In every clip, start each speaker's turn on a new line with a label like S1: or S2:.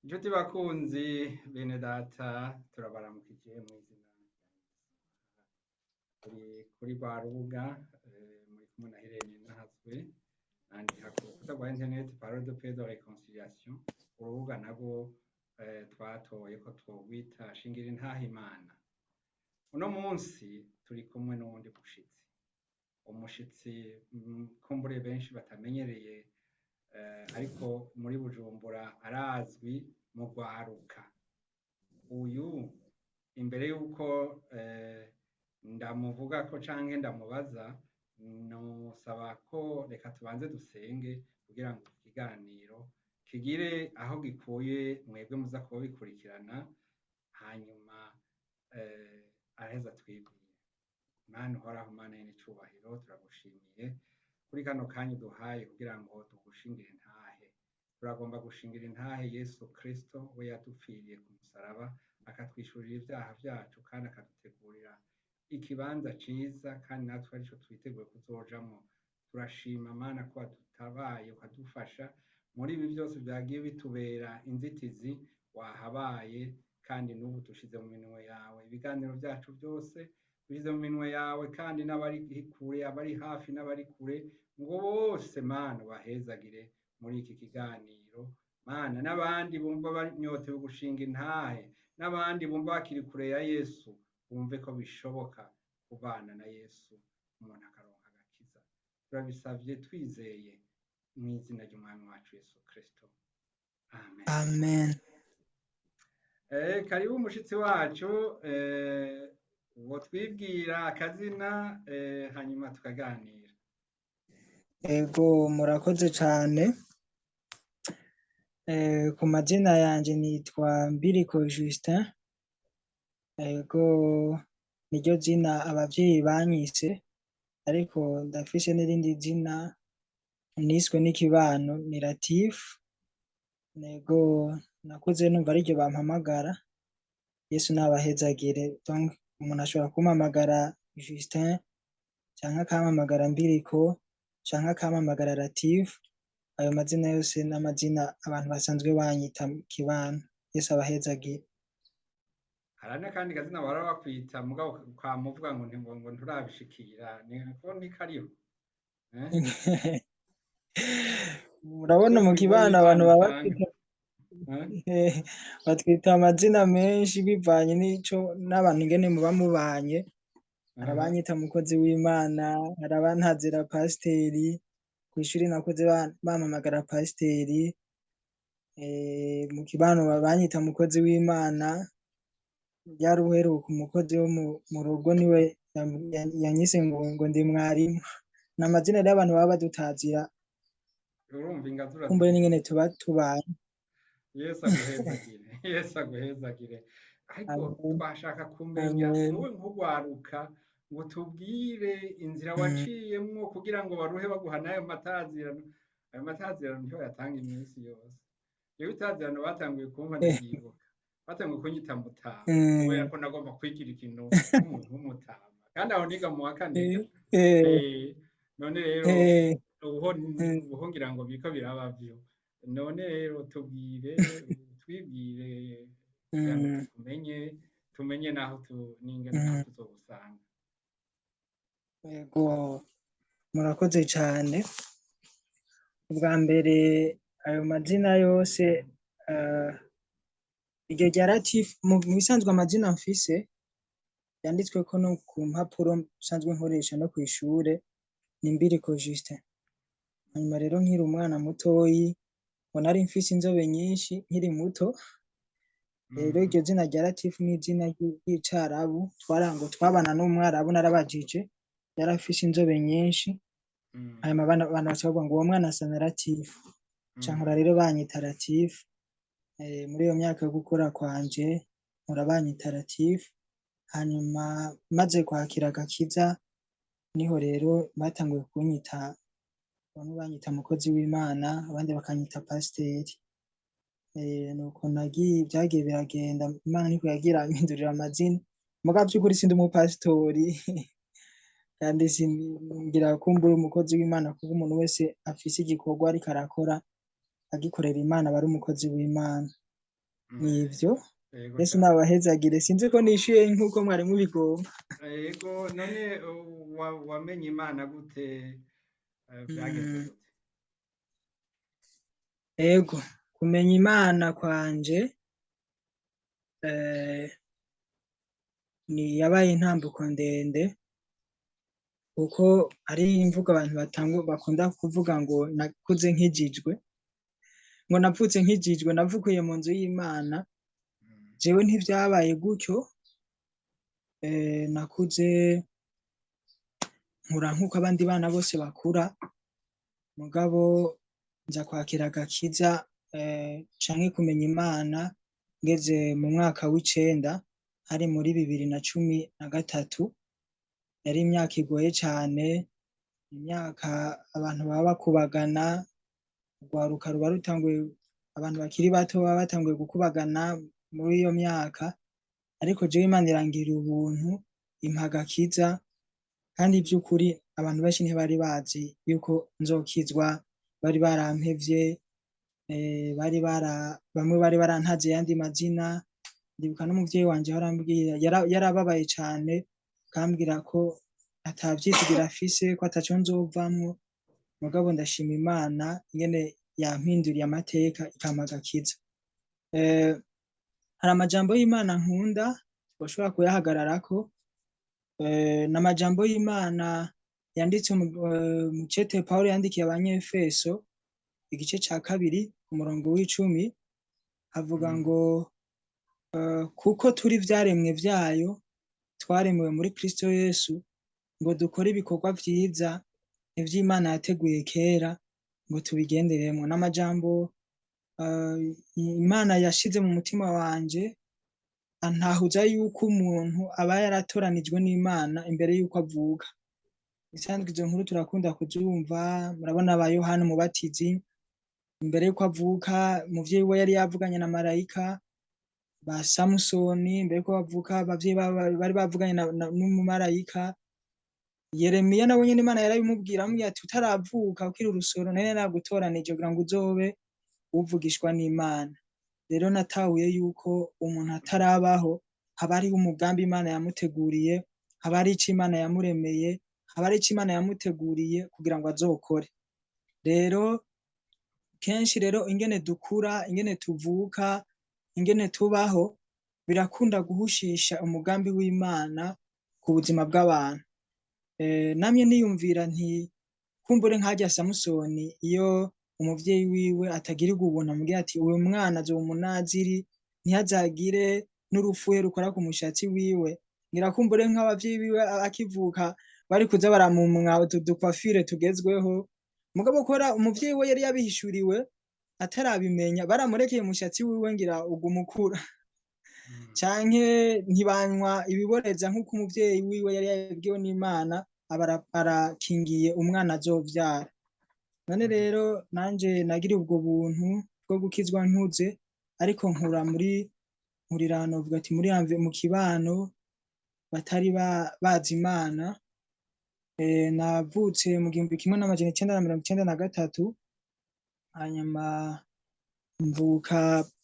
S1: Inshuti bakunzi bene data, turabaramukije mu izina rya Yesu. Turi kuri rwa rubuga, muri kumwe na Irene Nahazwe, nandika ku rukuta rwa internet Parole de Paix de Réconciliation. Urubuga narwo twatoye ko twogwita Shingira Intahe Imana. Uno munsi turi kumwe n'uwundi mushitsi, umushitsi kumbure benshi batamenyereye, ariko muri Bujumbura arazwi mu rwaruka. Uyu imbere y'uko ndamuvugako canke ndamubaza, nosaba ko reka tubanze dusenge kugira ngo ikiganiro kigire aho gikuye mwebwe muza kuba bikurikirana, hanyuma araheza twibwire. Mana uhoraho, Mana y'icubahiro, turagushimiye kuri kano kanya uduhaye kugira ngo tugushingire intahe. Turagomba gushingira intahe Yesu Kristo, we yadupfiriye ku musaraba akatwishurira ibyaha vyacu kandi akadutegurira ikibanza ciza, kandi natwe arico twiteguye kuzojamwo. Turashima Mana ko wadutabaye ukadufasha muri ibi byose vyagiye bitubera inzitizi, wahabaye, kandi n'ubu dushize mu minwe yawe ibiganiro vyacu byose, dushyize mu minwe yawe, kandi n'abari kure, abari hafi n'abari kure, ngo bose Mana bahezagire muri iki kiganiro. Mana, n'abandi bumva banyotewe gushinga intahe, n'abandi bumva bakiri kure ya Yesu, bumve ko bishoboka kubana na Yesu umuntu akaronka agakiza. Turabisavye twizeye mu izina ry'Umwami wacu Yesu Kristo, amen.
S2: Amen.
S1: Karibu umushitsi wacu, wotwibwira akazina, hanyuma tukaganira.
S2: Ego, murakoze cane. Ku mazina yanje nitwa Mbiriko Justin. Ego, niryo zina abavyeyi banyise, ariko ndafise n'irindi zina niswe n'ikibano, ni Latif. Ego, nakuze numva ariryo bampamagara. Yesu nabahezagire. Donc umuntu ashobora kumpamagara Justin canke akampamagara Mbiriko canke akampamagara Latif. Ayo mazina yose n'amazina abantu basanzwe banyita mu kibano. Yesu abahezagire.
S1: Hari n'akandi kazina bahora bakwita, mugabo ukamuvuga ngo ngo nturabishikira, niko ntikariho, eh?
S2: Murabona mu kibano abantu baba
S1: usanga
S2: batwita amazina menshi bivanye n'ico n'abantu ingene muba mubanye. Hari abanyita mukozi w'Imana, hari abantazira pasiteri, kw'ishuri nakuze bampamagara pasiteri, mu kibano banyita mukozi w'Imana, ryari uheruka umukozi wo mu rugo niwe yanyise ngo ndi mwarimu. Ni amazina rero abantu baba badutazira.
S1: Urumva ingazi
S2: kumbure n'ingene
S1: urazigira.
S2: Tuba tubanye.
S1: Yesu aguhezagire, Yesu aguhezagire. Ariko
S2: Amen.
S1: twashaka kumenya
S2: Amen.
S1: wowe nk'urwaruka, ngo tubwire inzira waciyemwo kugira ngo baruhe baguha n'ayo matazirano. Ayo matazirano niho yatanga iminsi yose. Rero itazirano batanguye kumpa, ndavyibuka batanguye kunyita mutama, kubera ko nagomba kwigira ikintu nk'umuntu w'umutama, kandi aho niga mu wa kane. None rero ubuho ubuho ngira ngo biriko biraba vyo. None rero tubwire, twibwire kugira ngo tukumenye, tumenye naho tu n'ingene naho tuzogusanga.
S2: Yego, murakoze cane. Ubwa mbere ayo mazina yose, iryo rya Latif, mu bisanzwe amazina mfise yanditsweko no ku mpapuro nsanzwe nkoresha no kw'ishure ni Mbiriko Justin. Hanyuma rero nkiri umwana mutoyi ngo nari mfise inzobe nyinshi nkiri muto. Rero iryo zina rya Latif ni izina ry'icarabu, twarango twabana n'umwarabu, narabajije, yarafise inzobe nyinshi. Hanyuma abana baca bavuga ngo uwo mwana asa na Latif. Ca nkura rero banyita Latif. Muri iyo myaka yo gukura kwanje nkura banyita Latif. Hanyuma maze kwakira agakiza niho rero batanguye kunyita, bamwe banyita mukozi w'Imana, abandi bakanyita pasiteri. Nuko nagiye vyagiye biragenda, Imana niko yagiye irampindurira amazina. Muga vy'ukuri sindi umupasitori kandi singira kumbura umukozi w'Imana, kuko umuntu wese afise igikorwa ariko arakora agikorera Imana aba ari umukozi w'Imana. Nivyo.
S1: Yego
S2: Yesu
S1: cane.
S2: nabahezagire, sinzi ko nishuye nk'uko mwari mubigomba.
S1: Yego, none wamenye Imana gute? Vyagenze gute?
S2: Ego, kumenya Imana kwanje ni yabaye intambuko ndende, kuko ari imvugo abantu bakunda kuvuga ngo nakuze nkijijwe, ngo navutse nkijijwe, navukiye mu nzu y'Imana. Jewe ntivyabaye gutyo, nakuze nkura nk'uko abandi bana bose bakura, mugabo nza kwakira agakiza canke kumenya Imana ngeze mu mwaka w'icenda, hari muri 2013. Yari imyaka igoye cane, imyaka abantu baba bakubagana, urwaruka ruba rutanguye, abantu bakiri bato baba batanguye gukubagana muri iyo myaka, ariko jewe Imana irangirira ubuntu, impa agakiza, kandi vy'ukuri abantu benshi ntibari bazi yuko nzokizwa, bari barampevye, bamwe bari barantaze ayandi mazina. Ndibuka n'umuvyeyi wanje yarambwira, yarababaye cane, akambwira ko atavyizigiro afise, ko ataco nzovamwo, mugabo ndashima Imana ingene yampinduriye amateka ikampa agakiza. Hari amajambo y'Imana nkunda, twoshobora kuyahagararako, ni amajambo y'Imana yanditse mu cete Pawulo yandikiye Abanyefeso, igice ca 2 ku murongo w'icumi, avuga ngo kuko turi ivyaremwe vyayo, twaremewe muri Kristo Yesu, ngo dukore ibikorwa vyiza ivy'Imana yateguye kera ngo tubigenderemo. N'amajambo Imana yashize mu mutima wanje, antahuza yuko umuntu aba yaratoranijwe n'Imana imbere yuko avuka. Isanzwe izo nkuru turakunda kuzumva, murabona ba Yohana Umubatizi imbere yuko avuka, umuvyeyi we yari yavuganye na marayika, ba Samusoni imbere yuko bavuka, abavyeyi bari bavuganye n'umumarayika. Yeremiya nawe nyene Imana yarabimubwira, amubwira ati utaravuka ukiri urusoro nari naragutoranije kugira ngo uzobe uvugishwa n'Imana. Rero natahuye yuko umuntu atarabaho haba hariho umugambi Imana yamuteguriye, haba hari ico Imana yamuremeye, haba hari ico Imana yamuteguriye kugira ngo azokore. Rero kenshi rero ingene dukura, ingene tuvuka, ingene tubaho, birakunda guhushisha umugambi w'Imana ku buzima bw'abantu. Namye niyumvira nti kumbure nkarya Samusoni iyo umuvyeyi wiwe atagirirwa ubuntu amubwira ati uyu mwana azoba umunaziri, ntihazagire n'urupfuye rukora ku mushatsi wiwe, ngira kumbure nk'abavyeyi biwe akivuka bari kuza baramumwa utu dukwafire tugezweho, mugabo kora umuvyeyi we yari yabihishuriwe atarabimenya, baramurekeye umushatsi wiwe ngira ugumukura canke ntibanywa ibiboreza nk'uko umuvyeyi wiwe yari yabibwiwe n'Imana, aba arakingiye umwana azovyara. None rero nanje nagira ubwo buntu bwo gukizwa ntuze, ariko nkura muri nkurirano vuga ati muri mu kibano batari bazi Imana. Navutse mu 1993, hanyuma mvuka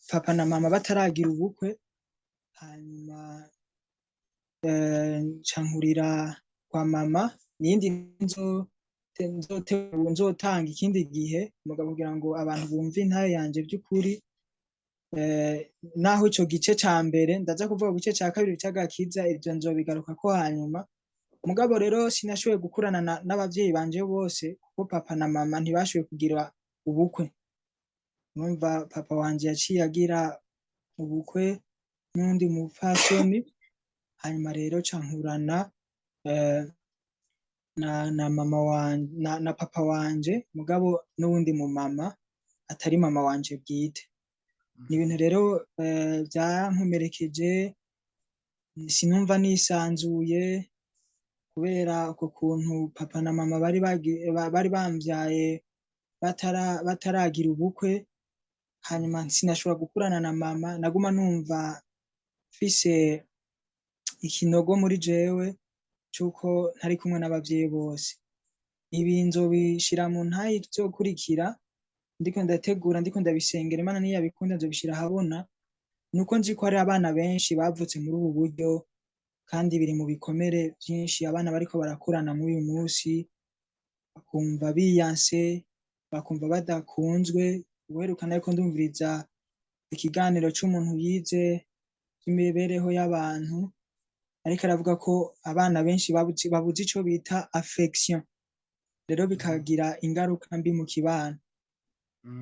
S2: papa na mama bataragira ubukwe, hanyuma nca nkurira kwa mama, niyindi nzotanga ikindi gihe mugabo kugira ngo abantu bumve intahe yanje by'ukuri. Naho ico gice ca mbere ndaza kuvuga ku gice ca kabiri c'agakiza, ivyo nzobigaruka ko hanyuma. Mugabo rero sinashoboye gukurana n'abavyeyi banje bose, kuko papa na mama ntibashoboye kugira ubukwe. Numva papa wanje yaciye agira ubukwe n'undi mupfasoni, hanyuma rero ca nkurana na mama wanje, na papa wanje, mugabo n'uwundi mu mama atari mama wanje bwite. Ni ibintu rero vyankomerekeje, sinumva nisanzuye kubera uko kuntu papa na mama bari bamvyaye bataragira ubukwe, hanyuma sinashobora gukurana na mama, naguma numva mfise ikinogo muri jewe c'uko ntari kumwe n'abavyeyi bose. Ibi nzobishira mu ntayi izokurikira, ndiko ndategura, ndiko ndabisengera, Imana niyabikunda nzobishira ahabona. Nuko nzi ko hari abana benshi bavutse muri ubu buryo, kandi biri mu bikomere byinshi abana bariko barakurana muri uyu munsi, bakumva biyanse, bakumva badakunzwe. Ubuheruka nariko ndumviriza ikiganiro c'umuntu yize imibereho y'abantu, ariko aravuga ko abana benshi babuze ico bita affection, rero bikagira ingaruka mbi mu kibano.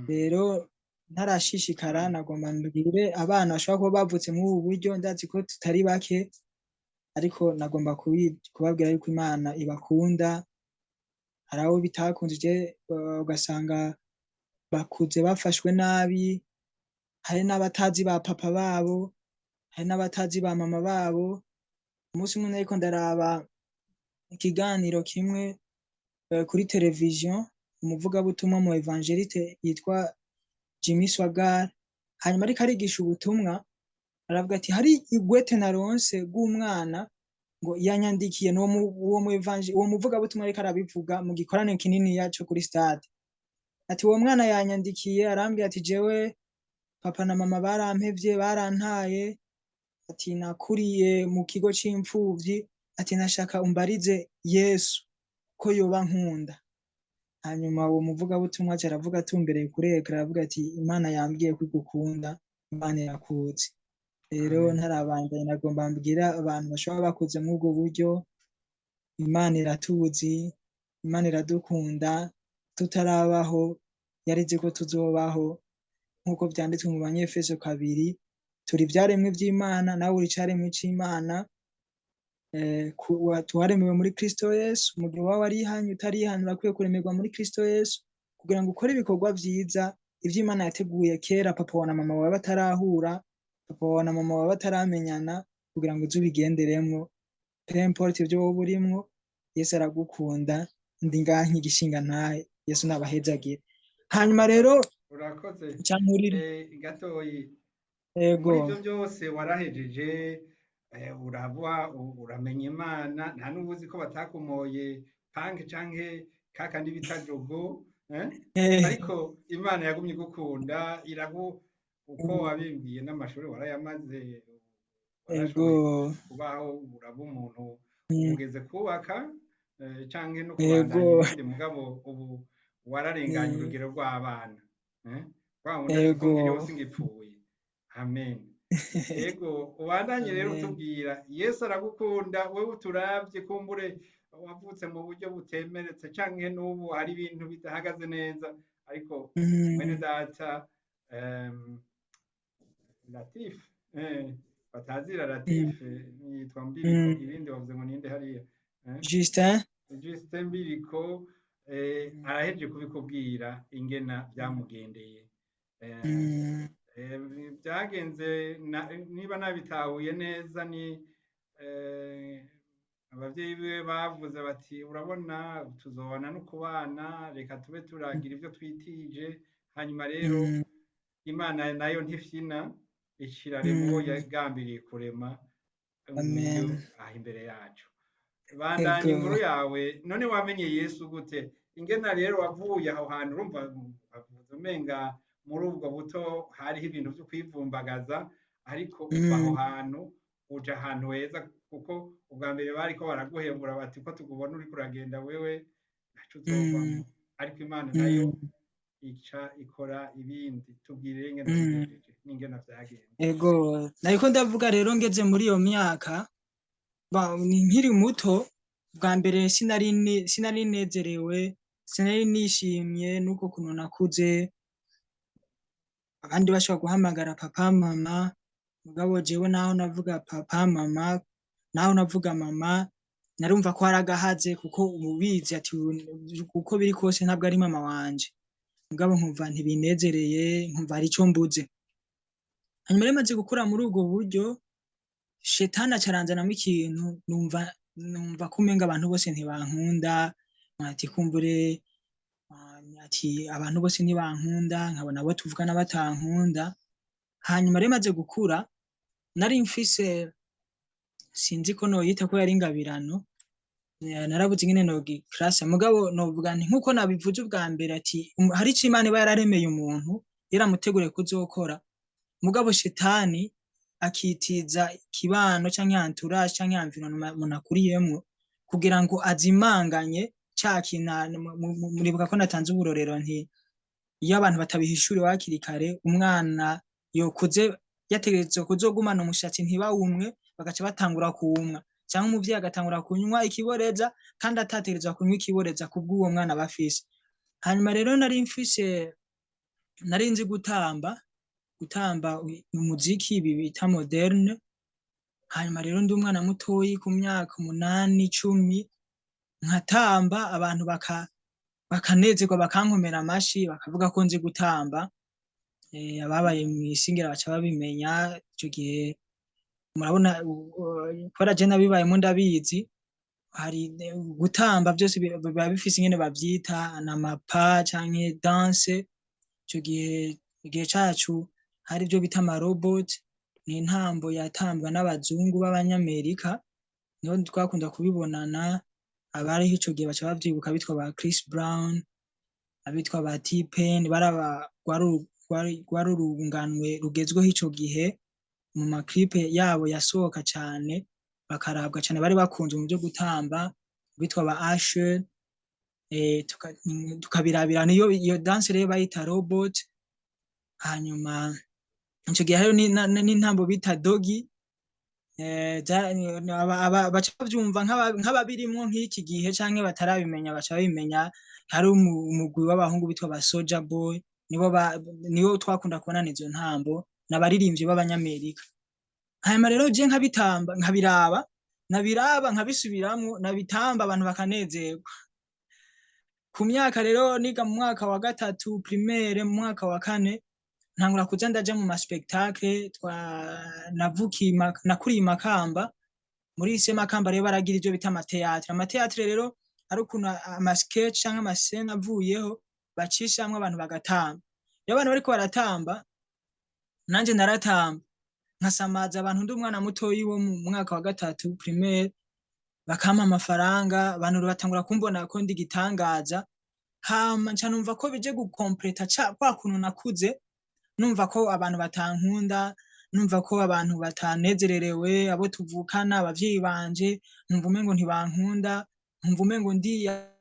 S2: Rero ntarashishikara, nagomba mbwire abana bashobora kuba bavutse muri ubu buryo, ndazi ko tutari bake, ariko nagomba kubabwira yuko Imana ibakunda. Hari abo bitakunze, ugasanga bakuze bafashwe nabi, hari n'abatazi ba papa babo, hari n'abatazi ba mama babo. Umunsi umwe nariko ndaraba ikiganiro kimwe kuri televiziyo, umuvugabutumwa mu evangeliste yitwa Jimmy Swaggart, hanyuma ariko arigisha ubutumwa, aravuga ati hari igwete naronse rw'umwana ngo yanyandikiye. Uwo muvugabutumwa ariko arabivuga mu gikorane kinini cyo kuri stade, ati uwo mwana yanyandikiye arambwira ati jewe papa na mama barampevye, barantaye, ati nakuriye mu kigo c'imfuvyi, ati nashaka umbarize Yesu ko yoba nkunda. Hanyuma uwo muvugabutumwa aca aravuga atumbereye kuri ekara, aravuga ati Imana yambwiye ko igukunda, Imana irakuzi. Rero ntarabandanya, nagomba mbwira abantu bashobora bakuze muri ubwo buryo, Imana iratuzi, Imana iradukunda, tutarabaho yarizi ko tuzobaho, nk'uko vyanditswe mu Banyefeso 2, turi ivyaremwe vy'Imana, nawe uri icaremwe c'Imana, twaremewe muri Kristo Yesu. Mu gihe waba warihanye utarihanye, urakwiye kuremerwa muri Kristo Yesu kugira ngo ukore ibikorwa vyiza, ivyo Imana yateguye kera papa wawe na mama wawe batarahura, papa wawe na mama wawe bataramenyana, kugira ngo uze ubigenderemwo. Peu importe ivyo woba urimwo, Yesu aragukunda. Ndi ngaha nk'igishinga ntahe, Yesu nabahezagire. Hanyuma rero
S1: urakoze.
S2: Cankurira
S1: Gatoyi.
S2: Yego.
S1: Muri ivyo byose warahejeje, uraba uramenya Imana, nta n'ubuzi ko batakumoye panke canke kakandi bita jogo, ariko Imana yagumye igukunda, iragu uko wabimbwiye n'amashuri warayamaze, warashoboye kubaho, uraba umuntu, ugeze kubaka canke no kubandanya ibindi, mugabo ubu wararenganye urugero rw'abana, wa wundi ati ko nkiriho singipfuye. Amen. Yego, ubandanye rero utubwira Yesu aragukunda, wewe uturavye kumbure wavutse mu buryo butemeretse canke n'ubu hari ibintu bidahagaze neza, ariko mwene data Latif, batazira Latif, yitwa Mbiriko, irindi wavuze ngo ninde hariya?
S2: Justin.
S1: Justin Mbiriko, araheje kubikubwira ingena byamugendeye. Byagenze niba nabitahuye neza, ni abavyeyi biwe bavuze bati urabona tuzobana no kubana, reka tube turagira ivyo twitije. Hanyuma rero Imana nayo ntifyina, ishirarema uwo yagambiriye kurema aha imbere yacu. Bandanya inkuru yawe. None wamenye Yesu gute? Ingena rero wavuye aho hantu, urumva wavuze umenga muri ubwo buto hariho ibintu vyo kwivumbagaza, ariko uva aho hantu uja ahantu heza, kuko ubwa mbere bariko baraguhembura bati ko tukubona uriko uragenda wewe ntaco uzovamwo, ariko Imana nayo ica ikora ibindi. Tubwire ingene bigenjeje n'ingene vyagenze.
S2: Ego, nariko ndavuga rero ngeze muri iyo myaka, nkiri muto, bwa mbere sinari nezerewe, sinari nishimye nuko kuntu nakuze. Abandi bashobora guhamagara papa mama, mugabo jewe naho navuga papa mama, naho navuga mama, narumva ko hari agahaze, kuko ububizi ati uko biri kose ntabwo ari mama wanje, mugabo nkumva ntibinezereye, nkumva hari ico mbuze. Hanyuma rero maze gukura muri ubwo buryo, shetani acaranzanamwo ikintu, numva ko umenga abantu bose ntibankunda, ati kumbure, ati abantu bose ntibankunda, nkabona abo tuvugana batankunda. Hanyuma rero maze gukura, nari mfise, sinzi ko noyita ko yari ingabirano, narabuze ingene nogiklasa, mugabo novuga nti nkuko nabivuze ubwa mbere ati hari ico Imana iba yararemeye umuntu, yaramuteguriye kuzokora, mugabo shetani akitiza ikibano canke entourage canke environnement umuntu akuriyemwo kugira ngo azimanganye ca kintu. Muribuka ko natanze uburorero nti iyo abantu batabihishuriwe hakiri kare, umwana yokuze yategerezwa kuzogumana umushatsi ntibawumwe, bagaca batangura kuwumwa, canke umuvyeyi agatangura kunywa ikiboreza kandi atategerezwa kunywa ikiboreza kubw'uwo mwana aba afise. Hanyuma rero nari mfise, nari nzi gutamba umuziki ibi bita moderne. Hanyuma rero ndi umwana mutoyi ku myaka 8, 10, nkatamba abantu bakanezerwa, bakankomera amashi, bakavuga ko nzi gutamba. Ababaye mw'isingiro baca babimenya ico gihe. Murabona, kubera je nabibayemwo ndabizi, hari gutamba byose biba bifise ingene bavyita, n'amapa canke danse. Ico gihe, igihe cacu hari ivyo bita amarobot, ni intambo yatambwa n'abazungu b'abanyamerika, niho twakunda kubibonana. Abariho ico gihe baca bavyibuka, bitwa ba Chris Brown, abitwa ba T-Pain, baraba rwari urunganwe rugezweho ico gihe. Mu maklipe yabo yasohoka cane, bakarabwa cane, bari bakunzwe mu vyo gutamba, bitwa ba Usher. Tukabirabira niyo iyo danse rero bayita robot. Hanyuma ico gihe hariho n'intambo bita doggy. Baca bavyumva nk'ababirimwo nk'iki gihe canke batarabimenya baca babimenya. Hari umugwi w'abahungu bitwa ba Soulja Boy, nibo twakunda kubonana izo ntambo, n'abaririmbyi b'abanyamerika. Hanyuma rero je nkabitamba, nkabiraba, nabiraba nkabisubiramwo, nabitamba abantu bakanezerwa. Ku myaka rero niga mu mwaka wa 3 primaire, mu mwaka wa 4, ntangura kuza ndaja mu ma spectacle. Navukiye, nakuriye Makamba, muri lycée Makamba. Rero baragira ivyo bita ama théâtre. Ama théâtre rero ari ukuntu ama sketch canke ama scène avuyeho bacishamwo abantu bagatamba. Iyo abantu bariko baratamba, nanje naratamba, nkasamaza abantu ndi umwana mutoyi wo mu mwaka wa 3 primaire, bakampa amafaranga, abantu batangura kumbona ko ndi igitangaza. Hama nca numva ko bije gukompleta ca kwa kuntu nakuze numva ko abantu batankunda, numva ko abantu batanezererewe, abo tuvukana, abavyeyi banje, nkumva umengo ntibankunda, nkumva umengo ndiya.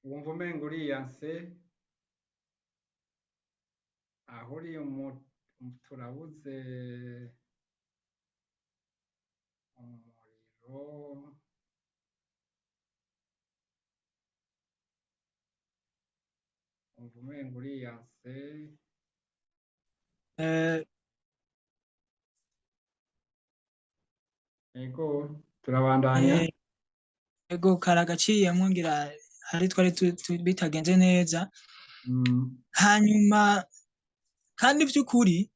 S1: Wumva umengo uriyanse aho uri, turabuze umuriro. Wumva umengo uriyanse. Ego, turabandanya.
S2: Ego, karagaciyemwo, ngira hari twari bitagenze neza. Hanyuma kandi vy'ukuri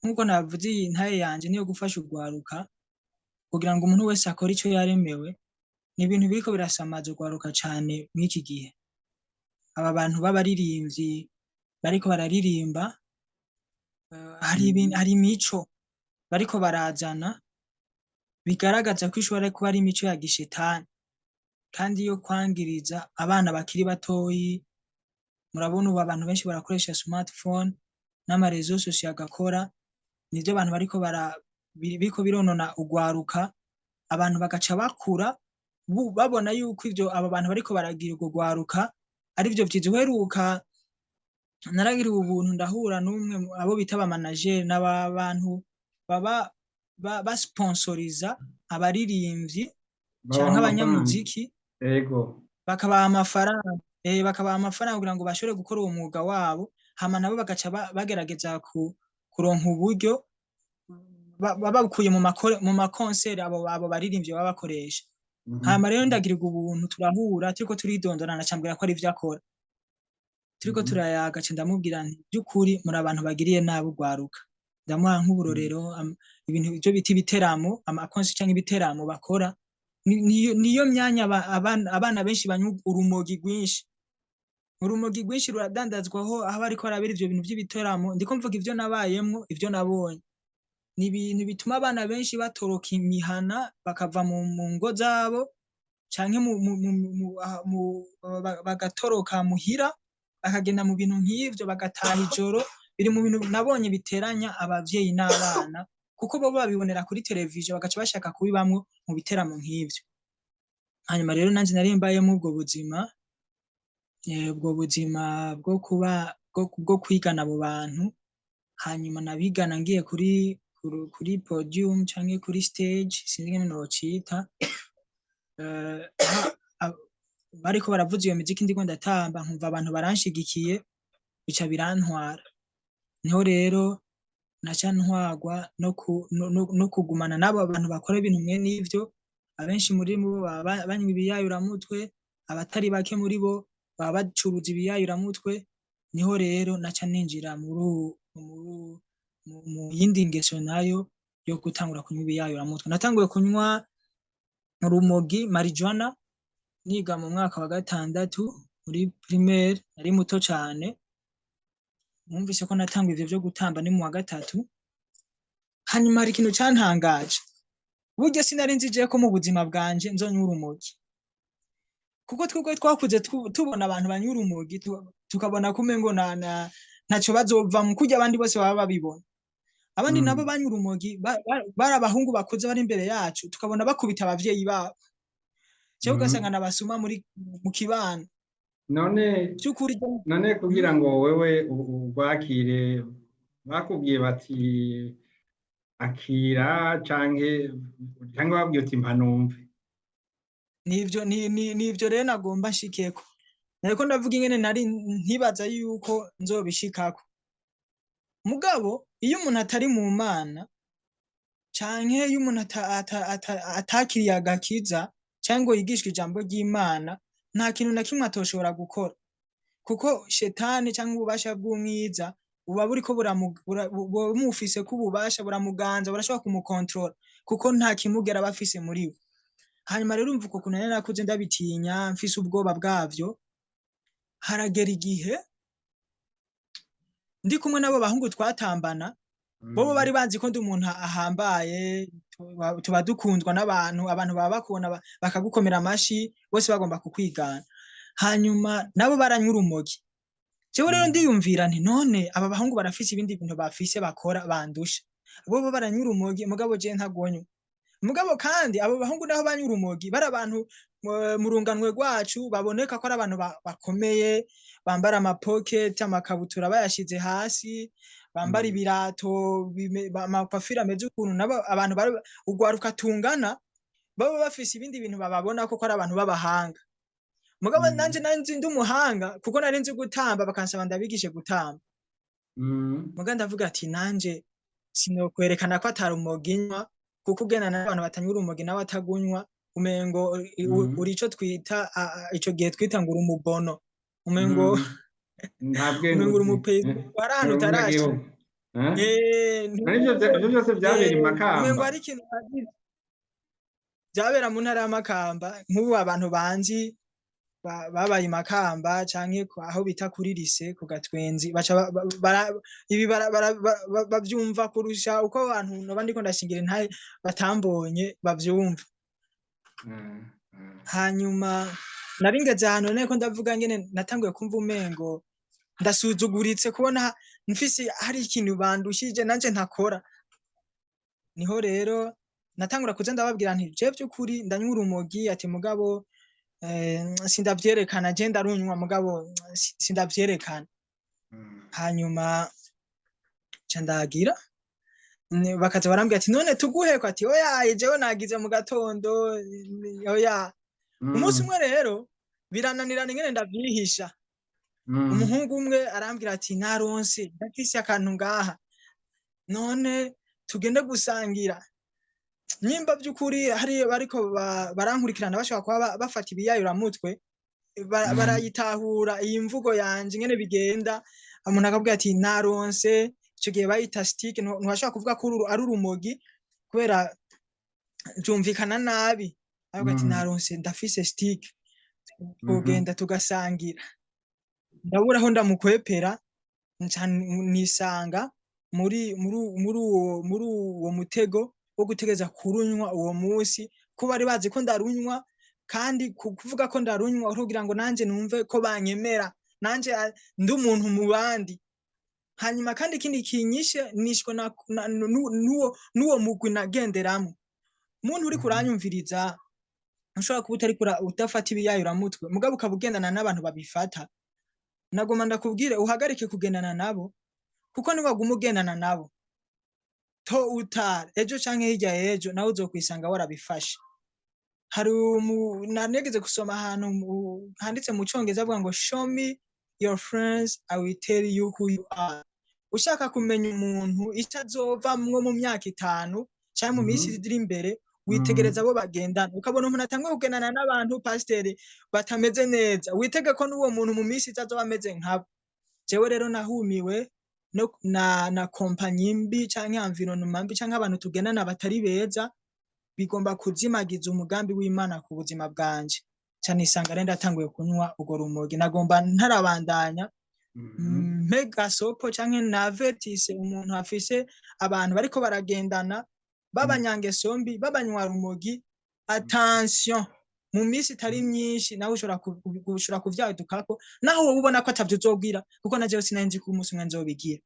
S2: nkuko navuze, iyi ntahe yanje niyo gufasha urwaruka kugira ngo umuntu wese akore ico yaremewe. Ni ibintu biriko birasamaza urwaruka cane mw'iki gihe. Aba bantu b'abaririmbyi bariko bararirimba, hari imico bariko barazana bigaragaza ko ishobora kuba ari imico ya gishetani kandi yo kwangiriza abana bakiri batoyi. Murabona ubu abantu benshi barakoresha smartphone n'ama réseaux sociaux agakora, nivyo abantu bariko bara biriko bironona urwaruka. Abantu bagaca bakura babona yuko ivyo aba bantu bariko baragira urwo rwaruka ari vyo vyiza. Uheruka naragiriwe ubuntu, ndahura n'umwe abo bita aba manager, n'aba bantu baba basponsoriza abaririmbyi
S1: babaha
S2: canke
S1: amafaranga
S2: abanyamuziki, bakabaha amafaranga kugira ngo bashobore gukora uwo mwuga wabo. Hama nabo bagaca bagerageza kuronka uburyo babukuye mu makonseri abo baririmbyi baba bakoresha. Hama rero ndagirirwa ubuntu, turahura, turiko turidondorana, acambwira ko ari ivyo akora. Turiko turayaga, ca ndamubwira nti by'ukuri muri abantu bagiriye nabi urwaruka. Ndamuha nk'uburorero, ibintu ivyo bita ibiteramo, amakonsi canke ibiteramo bakora, niyo myanya abana benshi banywa urumogi rwinshi. Urumogi rwinshi ruradandazwaho aho bariko barabera ivyo bintu vy'ibiteramo. Ndiko mvuga ivyo nabayemwo, ivyo nabonye. Ni ibintu bituma abana benshi batoroka imihana, bakava mu ngo zabo. canke bagatoroka muhira bakagenda mu bintu nk'ivyo, bagataha ijoro. Biri mu bintu nabonye biteranya abavyeyi n'abana, kuko bo babibonera kuri televiziyo bagaca bashaka kubibamwo mu biteramo nk'ivyo. Hanyuma rero nanje nari mbayemwo ubwo buzima, ubwo buzima bwo kuba bwo kwigana abo bantu. Hanyuma nabigana ngiye kuri podium canke kuri stage, sinzi ingene nocita, bariko baravuza iyo miziki, ndiko ndatamba, nkumva abantu baranshigikiye, bica birantwara. Niho rero naca ntwarwa no kugumana n'abo bantu bakora ibintu mwene ivyo. Abenshi muri bo baba banywa ibiyayuramutwe, abatari bake muri bo baba bacuruza ibiyayuramutwe. Niho rero naca ninjira mu yindi ngeso nayo yo gutangura kunywa ibiyayuramutwe. Natanguye kunywa urumogi, marijuana, niga mu mwaka wa gatandatu muri primaire, nari muto cane. Numvise ko natanguye ivyo vyo gutamba ni mu wa gatatu. Hanyuma hari ikintu cantangaje: burya sinari nzi je ko mu buzima bwanje nzonywa urumogi, kuko twebwe twakuze tubona abantu banywa urumogi, tukabona ko umengo ntaco bazovamwo, kurya abandi bose baba babibona. Abandi nabo banywa urumogi bari abahungu bakuze bari imbere yacu, tukabona bakubita abavyeyi babo, cyangwa ugasanga nabasuma muri mu kibano.
S1: None
S2: vy'ukuri.
S1: None kugira ngo wewe urwakire, bakubwiye bati akira, canke babwiye uti mpa numve?
S2: Nivyo, nivyo rero nagomba nshikeko. Nariko ndavuga ingene nari ntibaza yuko nzobishikako. Mugabo iyo umuntu atari mu Mana, canke iyo umuntu atakiriye agakiza, canke ngo yigishwe ijambo ry'Imana, nta kintu na kimwe atoshobora gukora, kuko shetani canke ububasha bw'umwiza buba buriko buba bumufiseko ububasha, buramuganza, burashobora kumukontorora, kuko nta kimugera aba afise muri we. Hanyuma rero urumva uko kuntu nari narakuze ndabitinya, mfise ubwoba bwavyo. Haragera igihe ndi kumwe n'abo bahungu twatambana, bobo bari bazi ko ndi umuntu ahambaye, tuba dukundwa n'abantu, abantu baba bakubona bakagukomera amashi, bose bagomba kukwigana. Hanyuma nabo baranywa urumogi. Jewe rero ndiyumvira nti: none aba bahungu barafise ibindi bintu bafise bakora bandusha, bobo baranywa urumogi, mugabo je ntagonywa. Mugabo kandi abo bahungu naho banywa urumogi, bari abantu mu runganwe rwacu baboneka ko ari abantu bakomeye, bambara amapoketi, amakabutura bayashize hasi, bambara ibirato, amakwafiri ameze ukuntu. Nabo abantu bari urwaruka tungana baba bafise ibindi bintu bababona ko ari abantu b'abahanga. Mugabo nanje nari nzi ndi umuhanga, kuko nari nzi gutamba, bakansaba ndabigishe gutamba. Muga ndavuga ati: nanje sinokwerekana ko atari urumogi nywa, kuko ugenda n'abantu batanywa urumogi nawe atagunywa, umengo uri ico twita ico gihe twita ngo uri umubono, umengo
S1: Nta bwenge
S2: umengo uri
S1: uzi.
S2: umupezi, wari ahantu
S1: Uri
S2: utarashika.
S1: umunyagihugu. None ivyo vyose vyabera i
S2: Umengo
S1: Makamba?
S2: hari ikintu wagize. Vyabera mu ntara ya Makamba. Nk'ubu abantu banzi babaye i Makamba canke aho bita kuri lycée ku Gatwenzi, baca ibi bavyumva kurusha uko abantu noba ndiko ndashingira intahe batambonye bavyumva. Hanyuma nari ngeze ahantu nariko ndavuga ngene natanguye kumva umengo ndasuzuguritse, kubona mfise hari ikintu bandushije nanje ntakora. Niho rero natangura kuza ndababwira nti: je vy'ukuri ndanywa urumogi, ati mugabo sindavyerekana, je ndarunywa mugabo sindavyerekana. Hanyuma ca ndagira bakaza barambwira ati: none tuguheko? Ati: oya, jewe nagize mu gatondo, oya. Umunsi umwe rero birananirana ingene ndavyihisha. Umuhungu umwe arambwira ati: naronse, ndafise akantu ngaha, none tugende gusangira. Nimba vy'ukuri hari bariko barankurikirana bashobora kuba bafata ibiyayuramutwe, barayitahura iyi mvugo yanje ingene bigenda. Umuntu akabwira ati: naronse, ico gihe bayita stick, ntiwashobora kuvuga ko ari urumogi kubera vyumvikana nabi. Aravuga ati: naronse, ndafise stick, twogenda tugasangira. Ndabura aho ndamukwepera, nca nisanga muri uwo mutego wo gutegeza kurunywa uwo musi, ko bari bazi ko ndarunywa. Kandi kuvuga ko ndarunywa kugira ngo nanje numve ko banyemera, nanje ndi umuntu mu bandi. Hanyuma kandi ikindi kinyishe nishwe n'uwo mugwi nagenderamwo. Muntu uriko uranyumviriza, ushobora kuba utariko udafata ibiyayuramutwe, mugabo ukaba ugendana n'abantu babifata, nagomba ndakubwire uhagarike kugendana nabo, kuko niwaguma ugendana nabo to utara ejo canke hirya y'ejo nawe uzokwisanga warabifashe. Hari nanegeze gusoma ahantu handitse mu congereza avuga ngo show me your friends, I will tell you who you are. Ushaka kumenya umuntu ico azovamwo mu myaka 5 canke mu minsi iri imbere, witegereza abo bagendana, ukabona umuntu atanguye kugendana n'abantu pasiteri batameze neza, witege ko n'uwo muntu mu minsi iza azoba ameze nkabo. Jewe rero nahumiwe no na kompanyi mbi canke environnement mbi canke abantu tugendana batari beza, bigomba kuzimagiza umugambi w'Imana ku buzima bwanje. Ca nisanga rero ndatanguye kunywa urwo rumogi. Nagomba ntarabandanya mpe gasopo canke navertise umuntu afise abantu bariko baragendana b'abanyangeso mbi, b'abanywarumogi. Attention, mu minsi itari myinshi nawe ushobora kuvyadukako, naho wowe ubona ko atavyo uzobwira, kuko na jewe sinari nzi ko umunsi umwe nzobigira.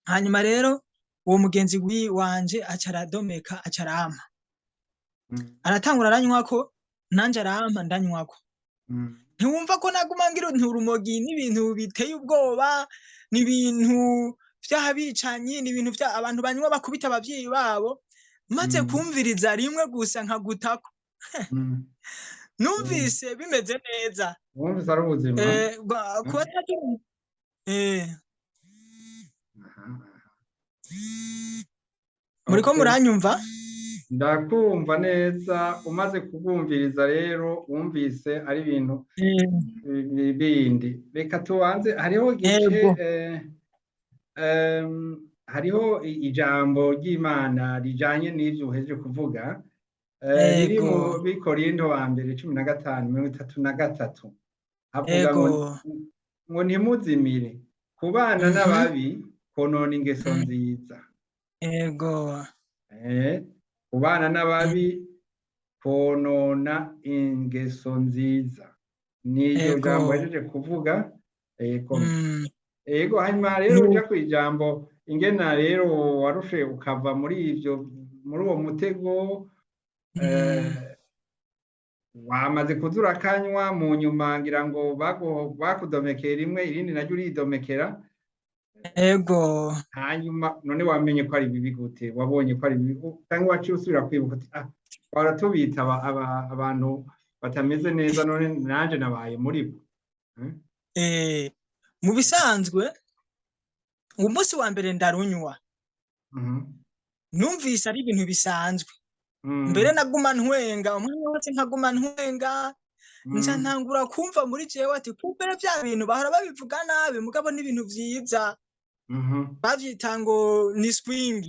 S2: Hanyuma rero uwo mugenzi wanje aca aradomeka, aca arampa, aratangura aranywako, nanje arampa ndanywako. Ntiwumva ko naguma ngira nti urumogi n'ibintu biteye ubwoba, ni ibintu vy'abicanyi, ni ibintu vya abantu banywa bakubita abavyeyi babo. Maze kumviriza rimwe gusa nkagutako, numvise bimeze neza.
S1: Wumvise ari ubuzima.
S2: Kuba atagira. Muriko muranyumva?
S1: Ndakumva neza. Umaze kubwumviriza rero wumvise ari ibintu bindi. Reka tubanze, hariho igice, hariho ijambo ry'Imana rijanye n'ivyo uhejeje kuvuga, riri mu Bikorinto wa mbere 15:33, havuga ngo ngo ntimuzimire, kubana n'ababi konona ingeso nziza. Kubana n'ababi konona ingeso nziza, n'iryo jambo uhejeje kuvuga. Ego. Ego, hanyuma rero uja kw'ijambo ingena rero warushe ukava muri ivyo, muri uwo mutego. Wamaze kuza urakanywa, mu nyuma ngira ngo bakudomekera rimwe, irindi naryo uridomekera. Hanyuma none wamenye ko ari bibi gute? Wabonye ko ari bibi cyangwa waciye usubira kwibuka uti ah, baratubita abantu batameze neza, none nanje nabaye muri bo?
S2: Mu bisanzwe umunsi wa mbere ndarunywa, numvise ari ibintu bisanzwe. Mbere naguma ntwenga umwanya wose, nkaguma ntwenga, nca ntangura kumva muri jewe ati kumbere vya bintu bahora babivuga nabi, mugabo n'ibintu vyiza, bavyita ngo ni swing,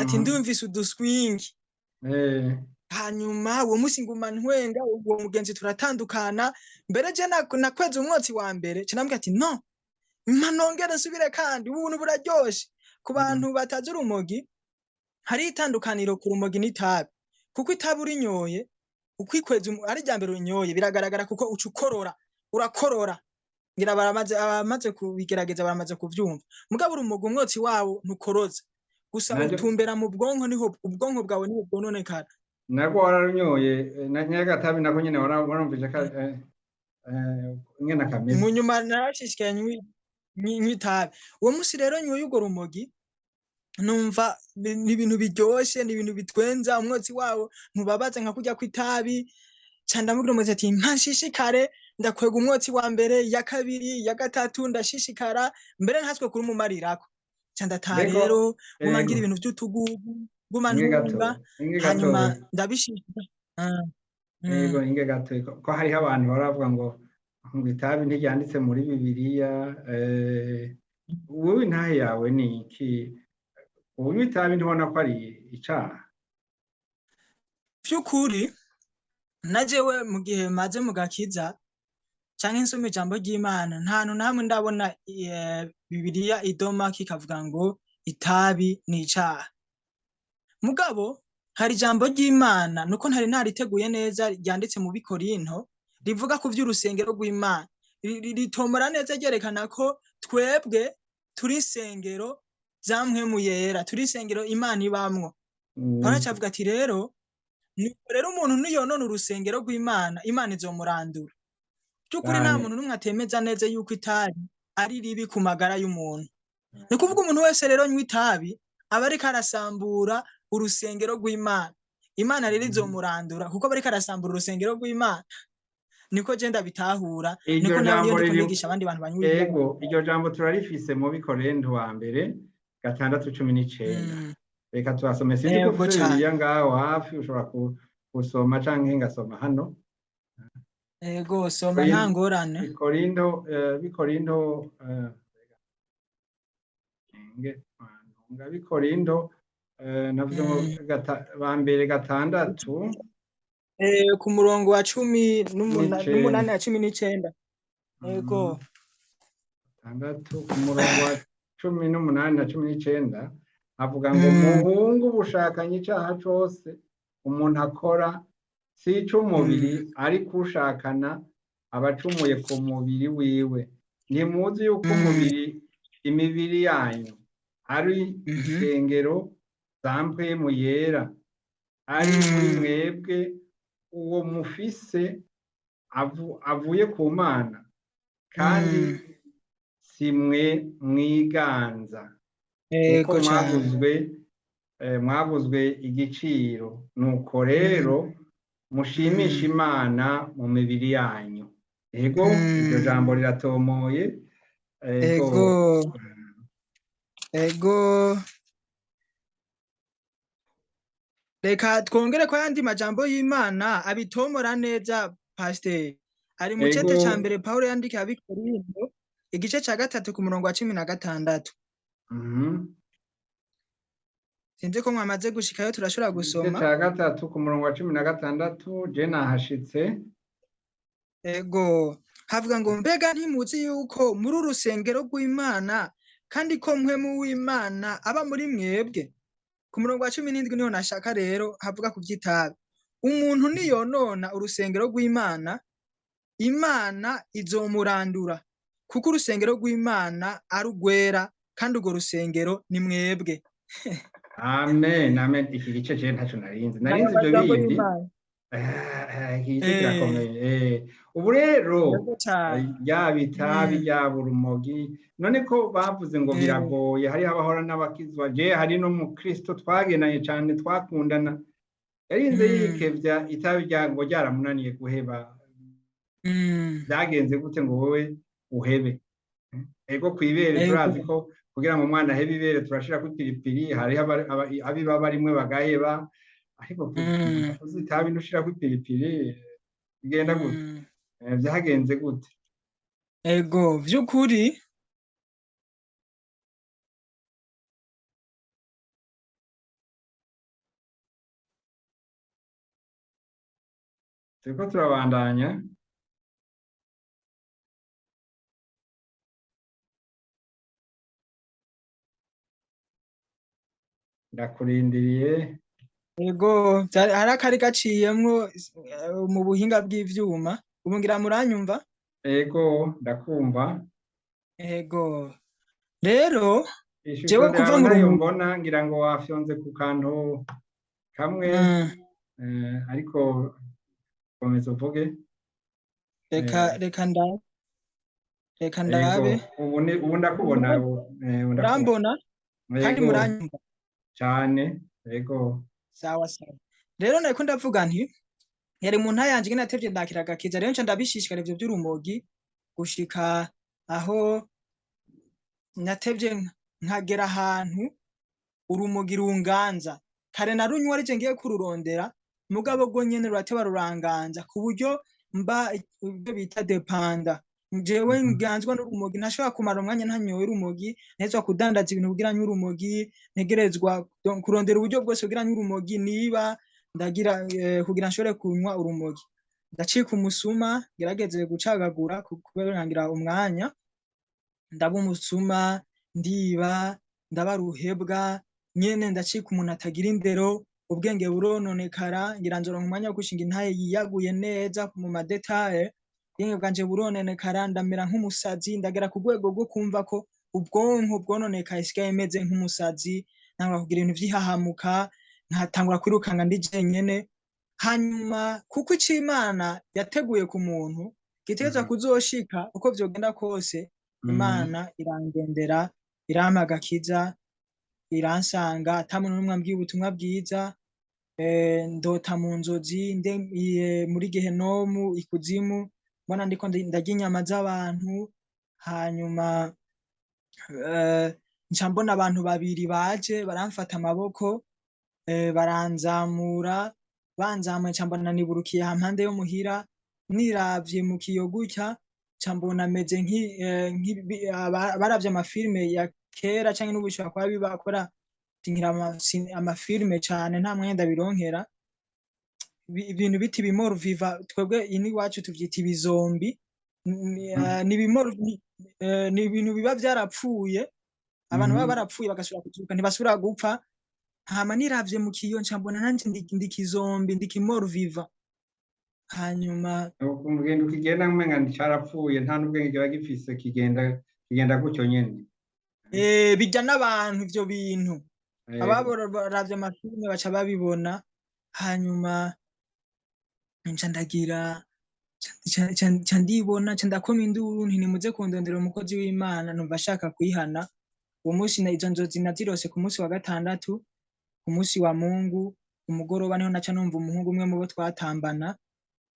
S2: ati ndumvise uduswing. Hanyuma uwo munsi nguma ntwenga, uwo mugenzi turatandukana. Mbere je nakweze umwotsi wa mbere, ca ndamubwira ati no mpa nongere nsubire, kandi ubuntu buraryoshe. Ku bantu batazi urumogi, hari itandukaniro ku rumogi n'itabi, kuko itabi urinyoye ukwikweza ari irya mbere urinyoye biragaragara, kuko uca ukorora, urakorora. Ngira abamaze kubigerageza baramaze kuvyumva. Mugabo urumogi umwotsi wawo ntukoroza gusa, utumbera mu bwonko, niho ubwonko bwawe niho bwononekara.
S1: Nabwo wararunyoye na nyagatabi nako nyene warumvise ka ingene kameze.
S2: Mu nyuma narashishikaye nywa itabi. Uwo munsi rero nyoye urwo rumogi, numva ni ibintu biryoshe, ni ibintu bitwenza, umwotsi wawo ntubabaza nka kurya kw'itabi. Ca ndamubwira umugenzi ati mpa nshishikare, ndakwega umwotsi wa mbere, ya kabiri, ya gatatu, ndashishikara mbere ntatswe kurumumarirako. Ca ndataha rero nguma ngira ibintu vy'utugugu, nguma ntunga, hanyuma ndabishishikara.
S1: Ego, inge gato, ko hariho abantu baravuga ngo itabi ntiryanditse muri Bibiliya. Wowe intahe yawe ni iki? Unywa itabi ntubona ko ari icaha?
S2: Vy'ukuri na jewe mu gihe maze mu gakiza canke nsoma ijambo ry'Imana, nta hantu na hamwe ndabona Bibiliya idoma kikavuga ngo itabi ni icaha. Mugabo Hari ijambo ry'Imana nuko ntari nariteguye neza ryanditse mu Bikorinto rivuga ku vy'urusengero rw'Imana. Ritomora neza ryerekana ko twebwe turi insengero za mpwemu yera, turi insengero Imana ibamwo. Pawulo aca avuga ati rero nuko rero umuntu niyonona urusengero rw'Imana, Imana izomurandura. By'ukuri nta muntu n'umwe atemeza neza yuko itabi ari ribi ku magara y'umuntu. Ni ukuvuga umuntu wese rero nywa itabi aba ariko arasambura urusengero rw'Imana. Imana rero izomurandura kuko aba ariko arasambura urusengero rw'Imana. Niko je ndabitahura,
S1: Iryo
S2: niko nawe
S1: jambo
S2: iyo ndiko
S1: riri
S2: nigisha abandi bantu banywa itabi.
S1: Ego, iryo jambo turarifise mu Bikorinto wa mbere 6:19. Reka tuhasome, sinzi ko
S2: Ego
S1: ufise
S2: cane.
S1: Bibiliya ngaho hafi ushobora gusoma canke ngasoma hano.
S2: Ego, soma nta ngorane.
S1: Bikorinto Bikorinto navuze ngo ba mbere 6
S2: Ku murongo wa 18 na 19. Ego.
S1: 6 ku murongo wa 18 na 19 avuga ngo muhungu ubushakanye icaha cose umuntu akora si ic'umubiri ariko ushakana abacumuye ku mubiri wiwe. Ntimuzi yuko imibiri yanyu ari isengero za mpwemu yera ari muri mwebwe, uwo mufise avuye ku Mana, kandi si mwe mwiganza, kuko mwaguzwe igiciro. Nuko rero mushimisha Imana mu mibiri yanyu. Ego, iryo jambo riratomoye.
S2: Ego. Ego. Reka twongere ko yandi majambo y'Imana abitomora neza Pasiteri. Ari mu cete ca mbere Paulo yandikiye ab'Ikorinto igice ca 3 ku murongo wa 16. Sinzi ko mwamaze gushikayo, turashobora gusoma.
S1: Igice ca 3 ku murongo wa 16 je nahashitse.
S2: Ego, havuga ngo mbega ntimuzi yuko muri urusengero rw'Imana kandi ko mpwemu w'Imana aba muri mwebwe. Ku murongo wa 17 niho nashaka rero havuga ku vy'itabi. Umuntu niyonona urusengero rw'Imana, Imana izomurandura, kuko urusengero rw'Imana ari urwera kandi urwo rusengero ni mwebwe.
S1: Amen, amen. Iki gice je ntaco narinzi. Narinzi ivyo bindi. Iki gice kirakomeye. Ubu rero ryaba itabi, ryaba urumogi, none ko bavuze ngo biragoye, hariho abahora n'abakizwa. Je hari no mu Kristo twagenanye cane, twakundana, yarinze yikevya itabi ngo ryaramunaniye guheba. Byagenze gute ngo wowe uhebe? Ego, kwibere turazi ko kugira ngo umwana ahebe ibere turashira ku piripiri, hariho abiba barimwe bagaheba, ariko uzi itabi ntushira ku piripiri bigenda gute? Byagenze gute?
S2: Ego, vy'ukuri
S1: turiko turabandanya. Ndakurindiriye.
S2: Ego, hari akari gaciyemwo mu buhinga bw'ivyuma. Ubu ngira muranyumva?
S1: Ego, ndakumva.
S2: Ego. Rero jewe kuva
S1: mu mbona ngira ngo wafyonze ku kantu kamwe, ariko komeza uvuge.
S2: Reka ndabe.
S1: Ubu ndakubona.
S2: Urambona? Kandi muranyumva?
S1: Cyane. Ego.
S2: Sawa sawa. Rero nariko ndavuga nti yari mu ntayanje ngene natevye ndakira agakiza, rero nca ndabishishikara ivyo vy'urumogi gushika aho natevye nkagera ahantu urumogi runganza. Kare narunywa arije ngiye kururondera, mugabo rwo nyene rurateba ruranganza ku buryo mba ibyo bita depanda. Jewe nganzwa n'urumogi, ntashobora kumara umwanya ntanyoye urumogi, ntegerezwa kudandaza ibintu kugira nywe urumogi, ntegerezwa kurondera uburyo bwose kugira nywe urumogi, niba ndagira kugira nshobore kunywa urumogi. Ndacika umusuma, ngerageze gucagagura kubera ngira umwanya, ndaba umusuma, ndiba, ndaba ruhebwa, nyene ndacika umuntu atagira indero. Ubwenge burononekara, ngira nzoronka umwanya wo gushinga intahe yiyaguye neza mu madetaye. Ubwenge bwanje burononekara, ndamera nk'umusazi, ndagera ku rwego rwo kumva ko ubwonko bwononekaye, isigaye meze nk'umusazi, ntangura kugira ibintu vy'ihahamuka, nkatangura kwirukanga ndi jenyene. Hanyuma kuko ico Imana yateguye ku muntu gitegerezwa kuzoshika uko vyogenda kose, Imana irangendera, irampa agakiza, iransanga ata muntu n'umwe ambwiye ubutumwa bwiza. Ndota mu nzozi muri gehenomu ikuzimu, mbona ndiko ndarya inyama z'abantu. Hanyuma nca mbona abantu babiri baje baramfata amaboko, baranzamura, banzamuye nca mbona niburukiye hampande yo muhira, niravye mu kiyo gutya nca mbona meze baravye amafilme ya kera canke n'ubu bishobora kuba bibakora nkira amafilme cane, nta mwanya ndabironkera. Ibintu biti bimoro viva, twebwe ini iwacu tuvyita ibizombi. Ni ibintu biba vyarapfuye, abantu baba barapfuye bagasubira kuzuka, ntibasubira gupfa. Hama niravye mu kiyo nca mbona nanje ndi kizombi, ndi kimoro viva. Hanyuma
S1: ugenda ukigenda umenga nticarapfuye, nta n'ubwenge kiba gifise, kigenda gutyo nyene.
S2: Bijya n'abantu ivyo bintu, ababoravye amafilme baca babibona. Hanyuma nca ndagira nca ndibona, nca ndakoma induru nti nimuze kundondera umukozi w'Imana, numva ashaka kwihana. Uwo munsi izo nzozi nazirose ku munsi wa gatandatu, ku munsi wa Mungu umugoroba, niho naca numva umuhungu umwe mu bo twatambana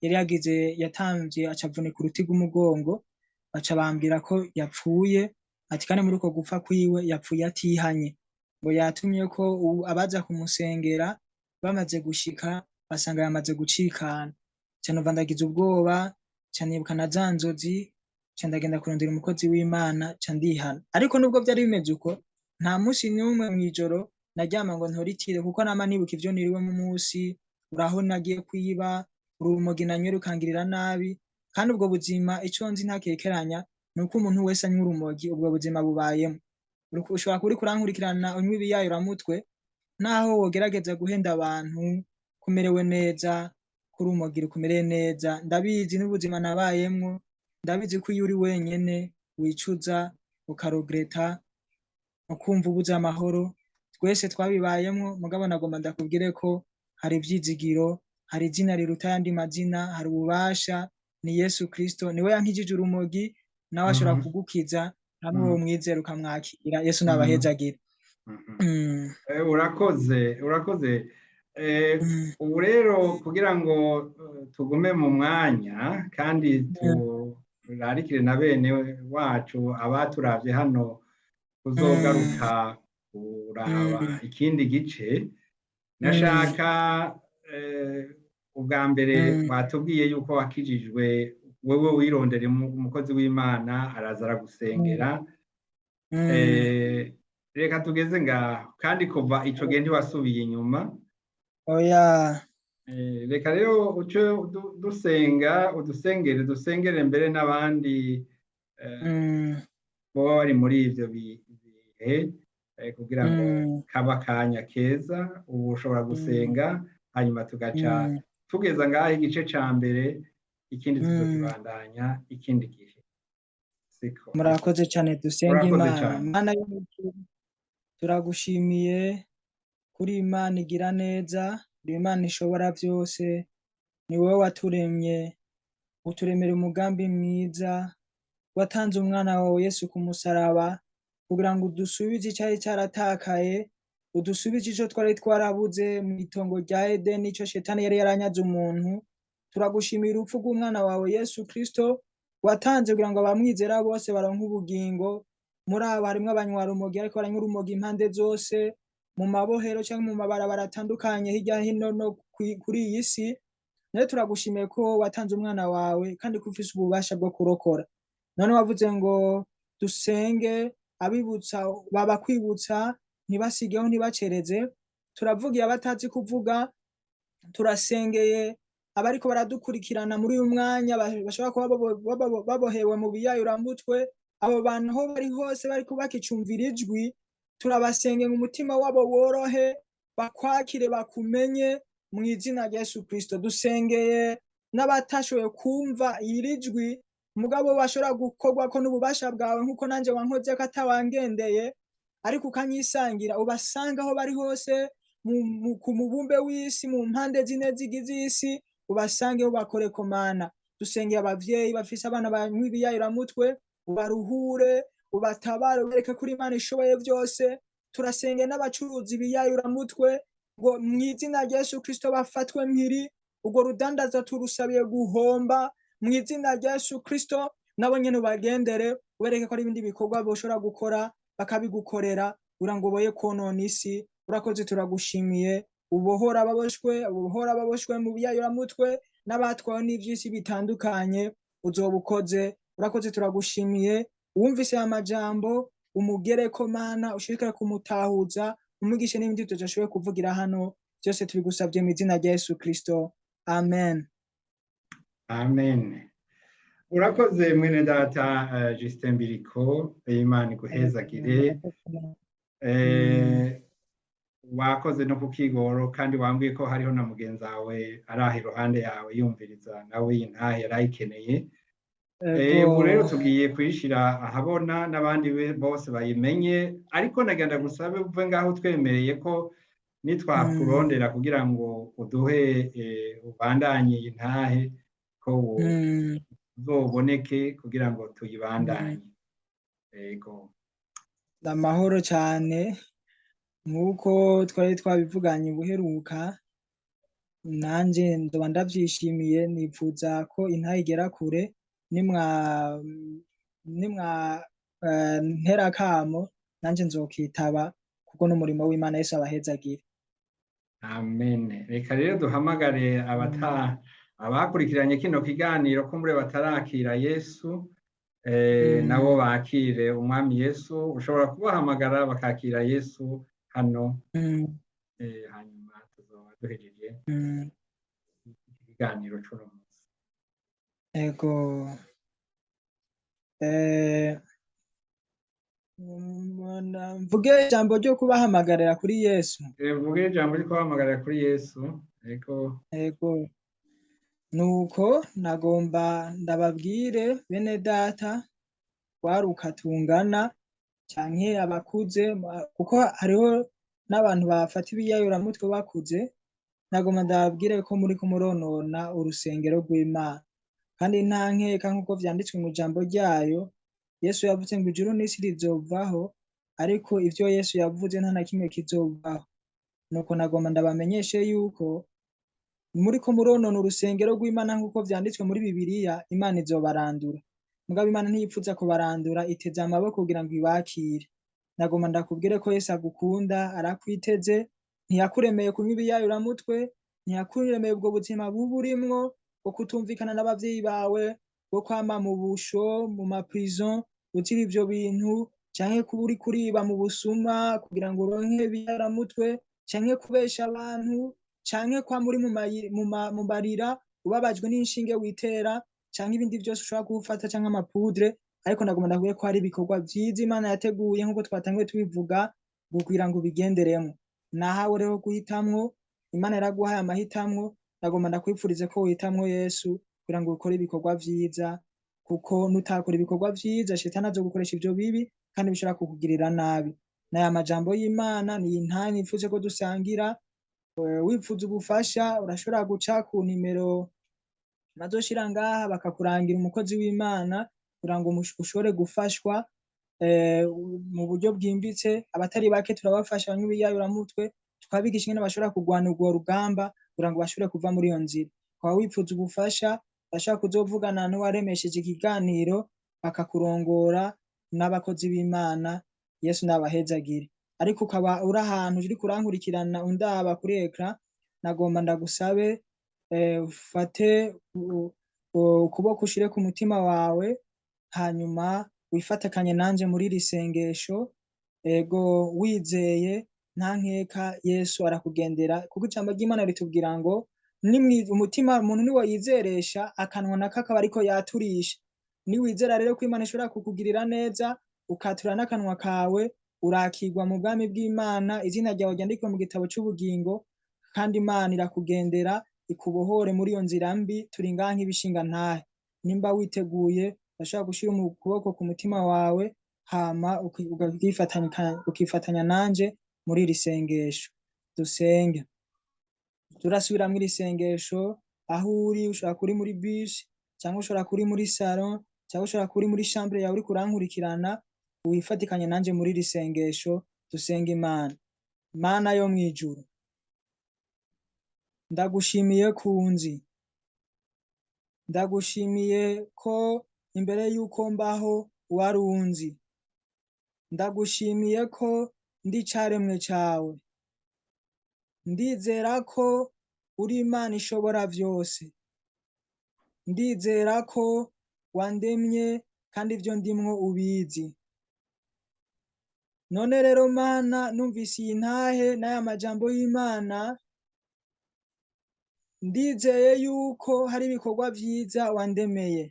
S2: yari yagize yatamvye acavunika uruti rw'umugongo, baca bambwira ko yapfuye, ati kandi muri uko gupfa kwiwe yapfuye atihanye, ngo yatumye ko abaza kumusengera bamaze gushika basanga yamaze gucikana. Nca numva ndagize ubwoba, nca nibuka na za nzozi, nca ndagenda kurondera umukozi w'Imana, nca ndihana. Ariko nubwo vyari bimeze uko, nta munsi n'umwe mw'ijoro naryama ngo ntoritire, kuko nama nibuka ivyo niriwe mu munsi, uraho nagiye kwiba, urumogi nanywera rukangirira nabi. Kandi ubwo buzima ico nzi ntakekeranya ni uko umuntu wese anywa urumogi ubwo buzima bubayemo. Ushobora kuba uriko urankurikirana unywa ibiyayuramutwe, naho wogerageza guhenda abantu kumerewe neza, kuri urumogi rukumereye neza. Ndabizi n'ubuzima nabayemwo, ndabizi ko iyo uri wenyene wicuza, ukaregreta, ukumva ubuze amahoro. Twese twabibayemwo, mugabo nagomba ndakubwire ko hari ivyizigiro, hari izina riruta ayandi mazina, hari ububasha, ni Yesu Kristo, niwe yankijije urumogi, nawe ashobora kugukiza, hamwe uwo mwizera ukamwakira. Yesu nabahezagira.
S1: Urakoze, urakoze. Ubu rero kugira ngo tugume mu mwanya kandi turarikire na bene wacu abaturavye hano kuzogaruka kuraba ikindi gice, nashaka ubwa mbere watubwiye yuko wakijijwe wewe wirondera umukozi w'Imana araza aragusengera. Reka tugeze ngaho, kandi kuva ico gihe ntiwasubiye inyuma.
S2: Oya.
S1: Reka rero uce dusenga, udusengere, dusengere mbere n'abandi boba bari muri ivyo bihe, kugira ngo kaba akanya keza. Ubu ushobora gusenga, hanyuma tugaca tugeza ngaho igice ca mbere, ikindi tuzokibandanya ikindi gihe. Siko.
S2: Murakoze cyane, dusenge
S1: Murakoze
S2: Imana.
S1: cyane.
S2: Mana y'umuco, turagushimiye kuri Imana igira neza, uri Imana ishobora byose, ni wowe waturemye, uturemera umugambi mwiza, watanze umwana wawe Yesu ku musaraba kugira ngo udusubize icari caratakaye, udusubize ico twari twarabuze mu itongo rya Edeni, ico shetani yari yaranyaze umuntu. Turagushimira urupfu rw'umwana wawe Yesu Kristo watanze kugira ngo abamwizera bose baronke ubugingo. Muri abo harimwo abanywarumogi ariko baranywa urumogi impande zose, mu mabohero canke mu mabarabara atandukanye hirya hino no kuri iyi si. Nawe turagushimiye ko watanze umwana wawe kandi ko ufise ububasha bwo kurokora. None wavuze ngo dusenge abibutsa babakwibutsa ntibasigeho ntibacereze. Turavugiye abatazi kuvuga, turasengeye abariko baradukurikirana muri uyu mwanya bashobora kuba babohewe mu biyayuramutwe. Abo bantu aho bari hose bariko bakicumvira ijwi, turabasenge ngo umutima wabo worohe, Bakwakire, bakumenye mu izina rya Yesu Kristo. Dusengeye n'abatashoboye kumva iri jwi, mugabo bashobora gukorwako n'ububasha bwawe, nk'uko nanjye wankoze ko atawangendeye, ariko ukanyisangira. Ubasanga aho bari hose ku mubumbe w'isi, mu mpande zine zigize isi, ubasange ubakoreko Mana. Dusengeye abavyeyi bafise abana banywa ibiyayuramutwe, ubaruhure, ubatabare, ubereke kuri Imana ishoboye byose. Turasengeye n'abacuruzi ibiyayuramutwe ngo mu izina rya Yesu Kristo bafatwe mpiri. Urwo rudandaza turusabiye guhomba mu izina rya Yesu Kristo. Nabo nyene ubagendere, ubereke ko ari ibindi bikorwa boshobora gukora bakabigukorera, kugira ngo boye konona isi. Urakoze, turagushimiye. Ubohora ababoshwe, ubohora ababoshwe mu biyayuramutwe n'abatwawe n'ivy'isi bitandukanye, uzoba ukoze. Urakoze, turagushimiye. Uwumvise aya majambo umugereko Mana, ushishikare kumutahuza, umwigishe n'ibindi tudashoboye kuvugira hano. Byose tubigusabye mu izina rya Yesu Kristo, amen.
S1: Amen. Urakoze mwene data Justin Biriko, Imana iguhezagire. Wakoze no kukigoro, kandi wambwiye ko hariho na mugenzi wawe ari aho iruhande yawe yumviriza, nawe iyi ntahe yarayikeneye. Ubu rero tugiye kuyishira ahabona n'abandi bose bayimenye, ariko nagenda gusabe uve ngaho twemereye ko nitwakurondera kugira ngo uduhe ubandanye iyi ntahe, ko uzoboneke kugira ngo tuyibandanye. Yego.
S2: Amahoro cyane. Nk'uko twari twabivuganye ubuheruka, nanjye ndoba ndabyishimiye, nifuza ko intahe igera kure. Nimwa ntera akamo, nanjye nzokitaba, kuko n'umurimo w'Imana. Yesu abahezagire.
S1: Amen. Reka rero duhamagare abakurikiranye kino kiganiro ko muri batarakira Yesu, nabo bakire umwami Yesu. Ushobora kubahamagara bakakira Yesu hano, hanyuma tuzoba duhejeje ikiganiro c'uno munsi.
S2: Ego. Mvuge ijambo ryo kubahamagarira kuri Yesu?
S1: Mvuge ijambo ryo kubahamagarira kuri Yesu. Ego.
S2: Ego. Nuko nagomba ndababwire, bene data, waruka tungana canke abakuze, kuko hariho n'abantu bafata ibiyayuramutwe bakuze, nagomba ndababwire ko muriko muronona urusengero rw'Imana. Kandi nta nkeka, nk'uko vyanditswe mu ijambo ryayo, Yesu yavuze ngo ijuru n'isi rizovaho, ariko ivyo Yesu yavuze nta na kimwe kizovaho. Nuko nagomba ndabamenyeshe yuko muriko muronona urusengero rw'Imana, nk'uko vyanditswe muri Bibiliya, Imana izobarandura. Mugabo Imana ntiyipfuza kubarandura, iteze amaboko kugira ngo ibakire. Nagomba ndakubwire ko Yesu agukunda, arakwiteze, ntiyakuremeye kunywa ibiyayuramutwe, ntiyakuremeye ubwo buzima bubi urimwo, bwo kutumvikana n'abavyeyi bawe, bwo kwama mu busho, mu ma prison, uzira ivyo bintu, canke kuba uri kuriba mu busuma kugira ngo uronke ibiyayuramutwe, canke kubesha abantu, canke kwama uri mu marira ubabajwe n'inshinge witera, canke ibindi vyose ushobora gufata, canke ama poudre. Ariko nagomba ndakubwire ko hari ibikorwa vyiza Imana yateguye, nk'uko twatanguye tubivuga, kugira ngo ubigenderemwo. Nahawe rero guhitamwo, Imana yaraguhaye amahitamwo. Nagomba ndakwifurize ko wihitamwo Yesu kugira ngo ukore ibikorwa vyiza, kuko nutakora ibikorwa vyiza, shetani azogukoresha ivyo bibi kandi bishobora kukugirira nabi. N'aya majambo y'Imana ni intahe nifuje ko dusangira. Wifuza ubufasha, urashobora guca ku nimero bazoshira ngaha, bakakurangira umukozi w'Imana kugira ngo ushobore gufashwa mu buryo bwimbitse. Abatari bake turabafasha banywa ibiyayuramutwe, tukabigisha ingene bashobora kurwana urwo rugamba kugira ngo bashobore kuva muri iyo nzira. Ukaba wifuza ubufasha, urashobora kuzovugana n'uwaremesheje ikiganiro, bakakurongora n'abakozi b'Imana. Yesu nabahezagire. Ariko ukaba uri ahantu uriko urankurikirana, undaba kuri écran, nagomba ndagusabe ufate ukuboko ushire ku mutima wawe, hanyuma wifatikanye nanje muri iri sengesho. Ego, wizeye nta nkeka, Yesu arakugendera, kuko ijambo ry'Imana ritubwira ngo umutima umuntu niwo yizeresha, akanwa nako akaba ariko yaturisha. Niwizera rero ko Imana ishobora kukugirira neza, ukatura n'akanwa kawe. Urakirwa mu bwami bw'Imana, izina ryawe ryandikwe mu gitabo c'ubugingo, kandi Imana irakugendera ikubohore muri iyo nzira mbi. Turi ngaha nk'ibishingantahe. Nimba witeguye, urashobora gushira ukuboko ku mutima wawe, hama ukifatanya nanje muri iri sengesho. Dusenge. Turasubiramwo iri sengesho. Aho uri, ushobora kuba uri muri bus, cyangwa ushobora kuba uri muri salon, cyangwa ushobora kuba uri muri chambre yawe uriko urankurikirana, wifatikanye nanje muri iri sengesho. Dusenga Imana. Mana yo mw'ijuru, ndagushimiye kunzi, ndagushimiye ko imbere yuko mbaho warunzi, ndagushimiye ko ndi icaremwe cawe, ndizera ko uri Imana ishobora vyose, ndizera ko wandemye kandi ivyo ndimwo ubizi. None rero Mana, numvise iyi ntahe n'aya majambo y'Imana, ndizeye yuko hari ibikorwa vyiza wandemeye.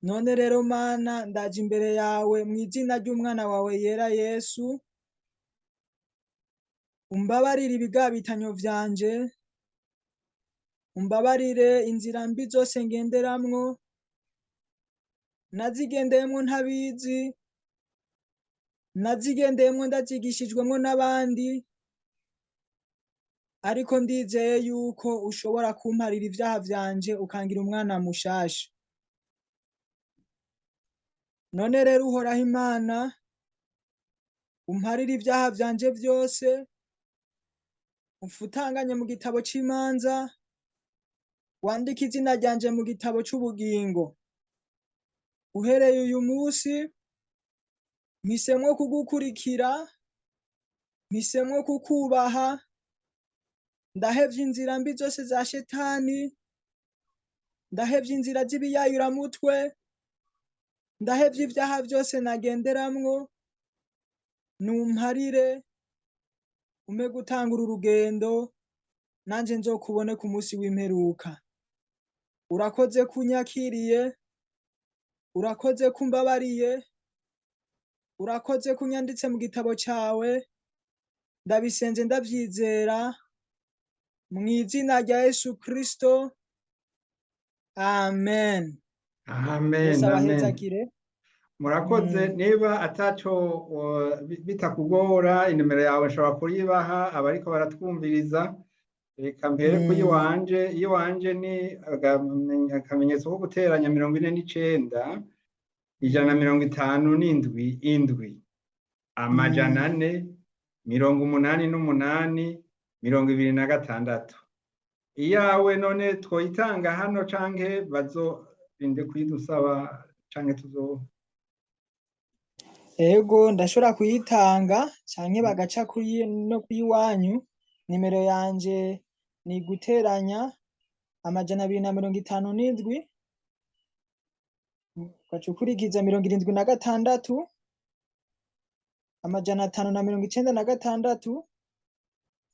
S2: None rero Mana, ndaje imbere yawe mu izina ry'umwana wawe yera Yesu, umbabarire ibigabitanyo vyanje, umbabarire inzira mbi zose ngenderamwo, nazigendeyemwo ntabizi, nazigendeyemwo ndazigishijwemwo n'abandi, ariko ndizeye yuko ushobora kumparira ivyaha vyanje ukangira umwana mushasha. None rero Uhoraho Imana, umparire ivyaha vyanje vyose, umfutanganye mu gitabo c'imanza, wandike izina ryanje mu gitabo c'ubugingo. Uhereye uyu musi, mpisemwo kugukurikira, mpisemwo kukubaha, ndahevye inzira mbi zose za shetani, ndahevye inzira z'ibiyayuramutwe, ndahevye ivyaha vyose nagenderamwo, numparire umpe gutangura urugendo, nanje nzokubone ku musi w'imperuka. Urakoze kunyakiriye, urakoze kumbabariye, urakoze kunyanditse mu gitabo cawe, ndabisenze ndavyizera, mu izina rya Yesu Kristo, amen.
S1: Amen.
S2: Yesu
S1: Amen.
S2: abahezagire.
S1: Murakoze. Niba ataco bitakugora, inimero yawe nshobora kuyibaha abariko baratwumviriza. Reka mpere ku iwanje. Iwanje ni akamenyetso ko guteranya 49 157 7 488 26. Iyawe none twoyitanga hano canke bazorinde kuyidusaba canke tuzo?
S2: Ego, ndashobora kuyitanga canke bagaca kuyi no kuyiwanyu. Nimero yanje ni guteranya 257, ugaca ukurikiza 76 596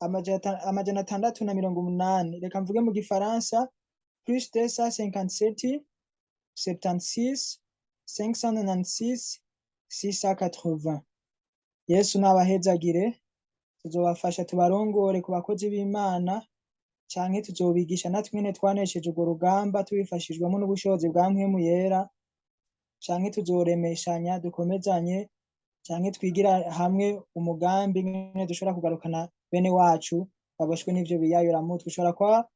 S2: 680. Reka mvuge mu gifaransa: plus 257 76 596 680. Yesu nabahezagire. Tuzobafasha, tubarongore ku bakozi b'Imana, canke tuzobigisha natwe nyene twanesheje urwo rugamba tubifashijwemo n'ubushobozi bwa Mpwemu Yera, canke tuzoremeshanya, dukomezanye, canke twigira hamwe umugambi nyene dushobora kugarukana bene wacu baboshwe n'ivyo biyayuramutwe. Ushobora kuba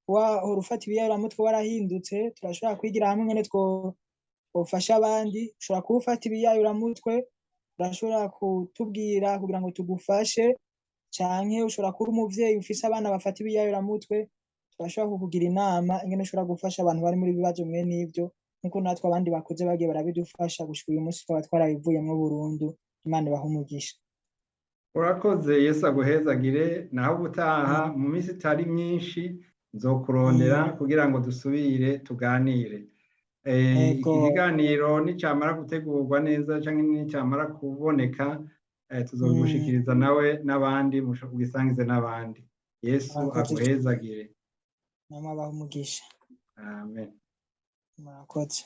S2: wahora ufata ibiyayuramutwe warahindutse, turashobora kwigira hamwe nyene twofasha abandi. Ushobora kuba ufata ibiyayuramutwe, urashobora kutubwira kugira ngo tugufashe, canke ushobora kuba umuvyeyi ufise abana bafata ibiyayuramutwe, turashobora kukugira inama ingene ushobora gufasha abantu bari muri bibazo mwene ivyo, nkuko natwe abandi bakuze bagiye barabidufasha gushika uyu munsi tukaba twarabivuyemwo burundu. Imana ibahe umugisha.
S1: Urakoze, Yesu aguhezagire. Naho ubutaha, mu minsi itari myinshi nzokurondera kugira ngo dusubire tuganire. Iki kiganiro nicamara gutegurwa neza canke nicamara kuboneka, tuzobigushikiriza nawe n'abandi, ugisangize n'abandi. Yesu
S2: Murakoze.
S1: aguhezagire.
S2: Namwe abahe umugisha.
S1: Amen.
S2: Murakoze.